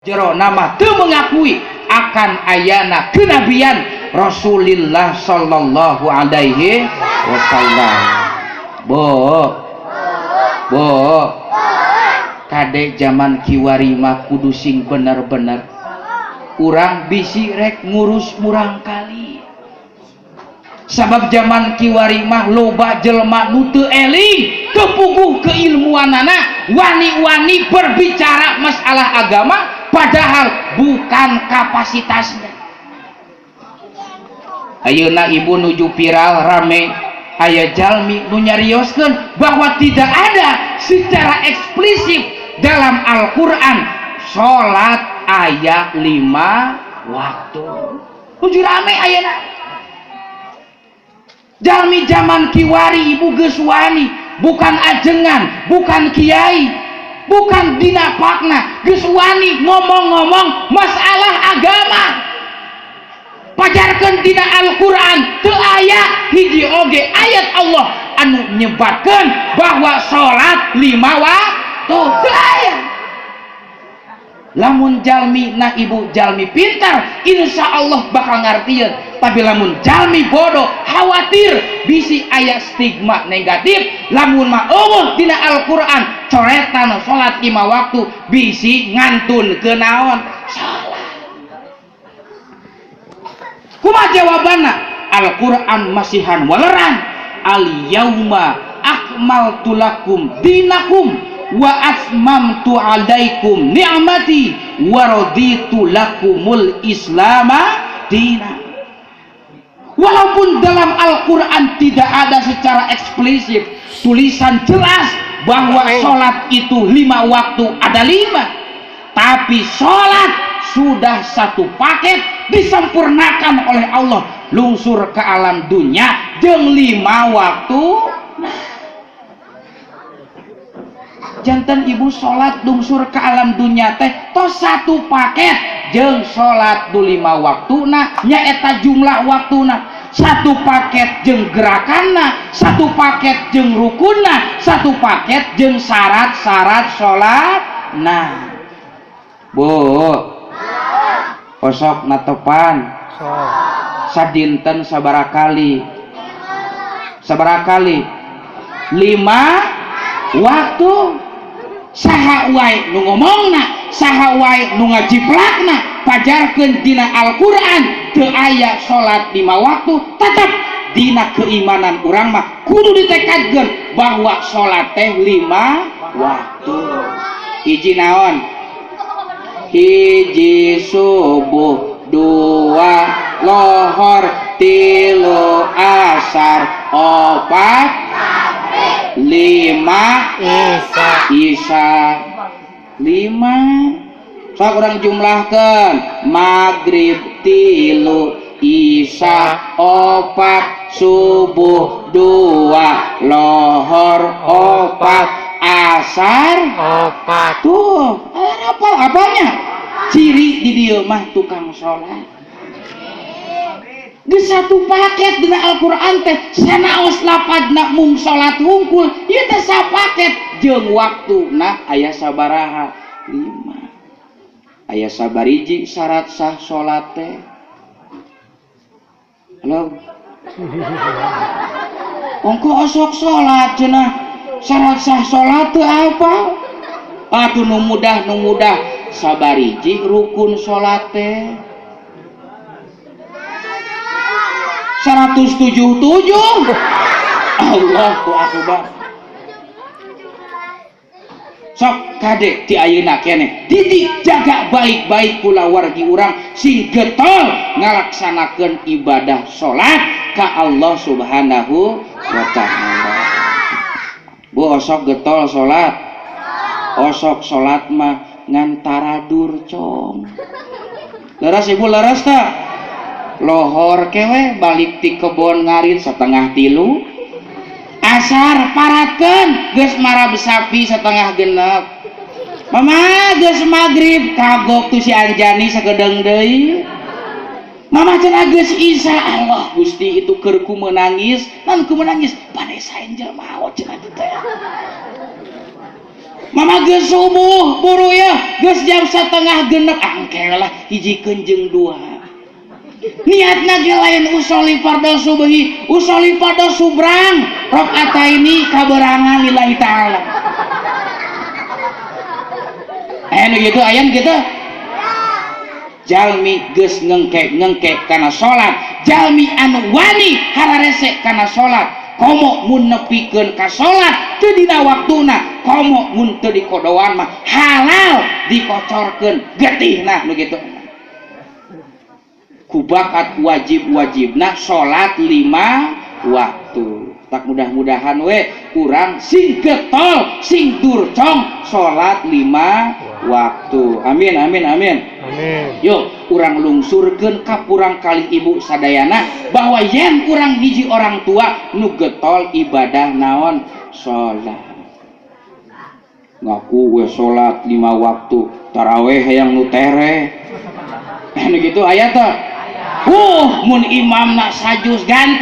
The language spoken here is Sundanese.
Jero nama teu mengakui akan ayana kenabian Rasulullah sallallahu alaihi wasallam. Bo bo kade zaman kiwari mah kudu sing bener-bener urang bisi rek ngurus murang kali. Sabab zaman kiwari mah loba jelema nu teu eling, teu puguh keilmuanana, wani-wani berbicara masalah agama padahal bukan kapasitasnya. Ayeuna ibu nuju viral rame aya jalmi nu nyarioskeun bahwa tidak ada secara eksplisit dalam Al-Qur'an salat aya 5 waktu. Nuju rame ayeuna. Jalmi zaman kiwari ibu geus wani, bukan ajengan, bukan kiai, bukan dina pakna, geus wani ngomong-ngomong masalah agama. Pajarkeun dina Al-Qur'an teu aya hiji oge ayat Allah anu nyebatkeun bahwa salat 5 waktu, teu aya. Lamun jalmi na ibu jalmi pintar, insya Allah bakal ngartieun. Tapi lamun jalmi bodoh, khawatir bisi aya stigma negatif. Lamun mah eueuh dina Al-Qur'an coretan salat 5 waktu bisi ngantun ke naon salat. Kumaha jawabanna? Al-Qur'an masihan waleran. Al yauma akmaltu lakum dinakum wa atmamtu alaikum ni'mati wa raditu lakumul islama dina. Walaupun dalam Al-Quran tidak ada secara eksplisit tulisan jelas bahwa sholat itu 5 waktu ada 5, tapi sholat sudah satu paket disempurnakan oleh Allah lungsur ke alam dunia jeung 5 waktu. Nah, jantan ibu sholat lungsur ke alam dunia teh tos satu paket jeung sholat du 5 waktuna, nyaeta jumlah waktuna satu paket jeung gerakanna, satu paket jeung rukunna, satu paket jeung syarat-syarat sholat. Nah bu osok natepan sadinten sabarakali, sabarakali 5 waktu. Saha wae nu ngomongna, saha wae nu ngajiplakna, pajarkeun dina Al-Qur'an teu aya salat 5 waktu, tetep dina keimanan urang mah kudu ditekadkeun bahwa salat teh 5 waktu. Hiji naon? Hiji subuh, 2 lohor, 3 asar, 4 5 isya, 5. Sok urang jumlahkeun maghrib 3, isya 4, subuh 2, lohor 4, asar 4. Tuh, apa apanya? Ciri di dieu mah tukang sholat. Di satu paket dina Al-Qur'an teh sanaos lapadna mung salat hungkul, ieu teh sapaket jeung waktuna aya sabaraha? 5. Aya sabariji syarat sah salat teh. Halo. Ongko osok salat cenah. Syarat sah salat teh apa? Atuh nu mudah, nu mudah sabariji rukun salat teh. 177. Allahu akbar. Sok kade ti ayeuna keneh didik jaga baik-baik kulawargi urang sing getol ngalaksanakeun ibadah salat ka Allah Subhanahu wa taala. Bu osok getol salat. Osok salat mah ngan taradur cong. Leres ibu leres ta? Lohor kewe balik ti kebon ngarit 2:30. Asar paratkeun geus marab sapi 5:30. Mama geus magrib kagok tu si Anjani sakedeung deui. Mama cenah geus isya, Allah Gusti itu keur ku menangis, nan ku menangis, pane saen jelema cenah teh. Mama geus subuh buru ya, geus jam 5.30, angke lah hijikeun jeung dua. Niatna ge lain usolli fardhu subhi, usolli fardhu subrang, rakaataini kaberangan lillahi ta'ala. Nu gitu aya gitu. Jalmi geus ngengke-ngengke kana salat, jalmi anu wani hararese kana salat, komo mun nepikeun ka salat teu dina waktuna, komo mun teu dikodoan mah halal dikocorkeun getihna nu kitu. Ku bakat wajib-wajibna salat 5 waktu. Tak mudah-mudahan we urang sing getol, sing durcong salat 5 waktu. Amin amin amin. Amin. Yuk urang lungsurkeun ka purang kalih ibu sadayana bahwa yen urang hiji orang tua nu getol ibadah naon salat. Ngaku we salat 5 waktu, taraweh hayang nu tereh. Nu kitu aya teh. Mun imamna sajus ganti.